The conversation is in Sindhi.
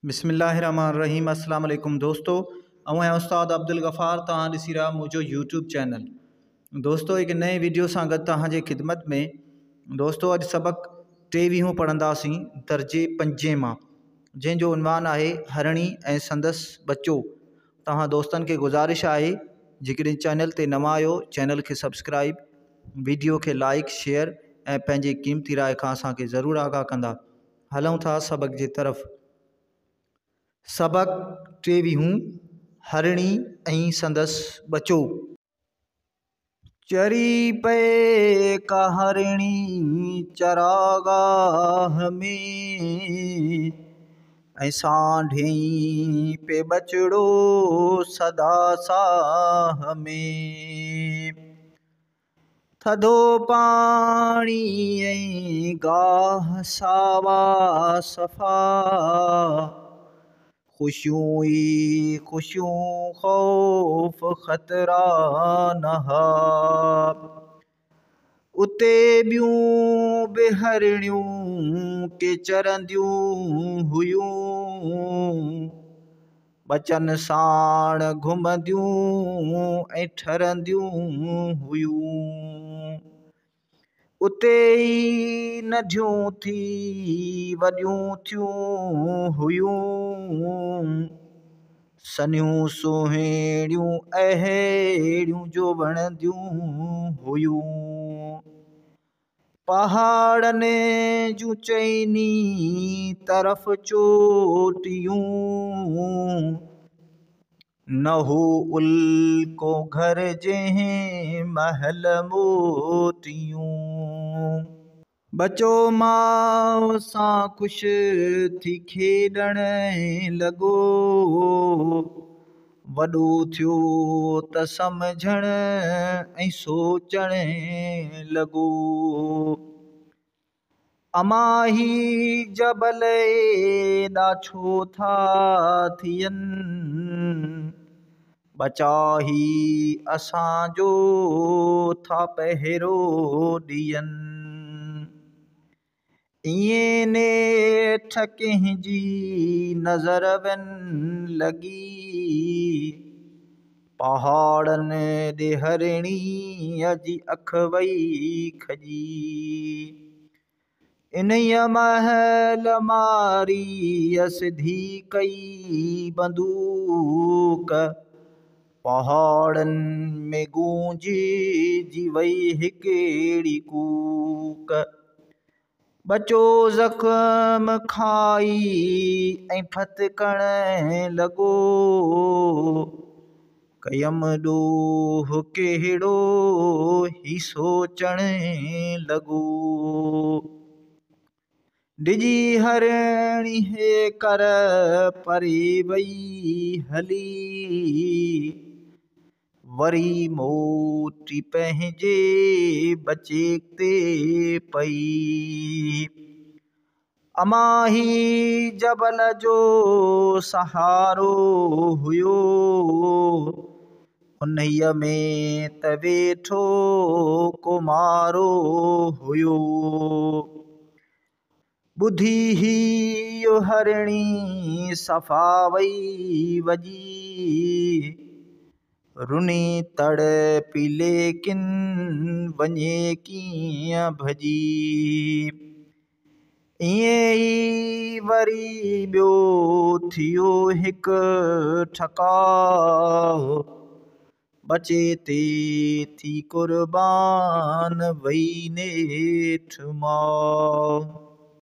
بسم الله الرحمن الرحيم السلام عليڪم دوستو آئون آهيان استاد عبدالغفار توهان ڏسي رهيا منهنجو يوٽيوب چينل دوستو هڪ نئين ويڊيو سان گڏ توهان جي خدمت ۾ دوستو اڄ سبق ٽيويهون پڙهنداسين درجي پنجين مان جنهن جو عنوان آهي هرڻي ۽ سندس ٻچو توهان دوستن کي گذارش آهي جيڪڏهن چينل تي نوان آهيو چينل کي سبسڪرائب ويڊيو کي لائڪ شيئر ۽ پنهنجي قيمتي راء کان اسان کي ضرور آگاهه ڪندا هلون ٿا سبق جي طرف. سبق ٽيويهون، هرڻي ۽ سندس ٻچو. چري پئي ڪا هرڻي چراگاهه ۾، ۽ سانڍيئين پئي ٻچڙو سدا ساهه ۾. ٿڌو پاڻي ۽ گاهه ساوا صفا، خوشيون ئي خوشيون خوف خطرا نه ها. اتي ٻيون به هرڻيون ڪي چرنديون هيون. ٻچن ساڻ گهمنديون ۽ ٺرنديون هيون. اتي ئي ننڍيون ٿي وڏيون ٿيون هيون. سنهيون سهڻيون اهڙيون جو وڻنديون هيون. پهاڙن جون چئني طرف چوٽيون، نه هو الڪو گهر جنهن مهل موٽيون. ٻچو ماء سان خوش ٿي کيڏڻ لڳو. وڏو ٿيو ته سمجهڻ ۽ سوچڻ لڳو. امان هي جبل ايڏا ڇو ٿا ٿين؟ ٻچا هي اسان جو ٿا پهرو ڏين. ائين نيٺ ڪنهن جي نظر ون لڳي، پهاڙن ڏي هرڻيء جي اک وئي کڄي. انهيء مهل ماريء سڌي ڪئي بندوق، پهاڙن ۾ گونججي وئي هڪڙي ڪوڪ. ٻچو زخم کائي ۽ ڦٿڪڻ لڳو. ڪيم ڏوهه ڪهڙو هي سوچڻ لڳو. ڊڄي هرڻي هيڪر پري وئي هلي. وري موٽي پنهنجي ٻچي تي پئي. امان هي جبل جو سهارو هيو، انهيء ۾ ته ويٺو ڪو مارو هيو. ٻڌي هيء هرڻي صفا وئي وڄي، رني تڙپي ليڪن وڃي ڪيئن ڀڄي. ائين ئي وري ٻيو ٿيو هڪ ٺڪاء، ٻچي تي ٿي قربان وئي نيٺ ماء.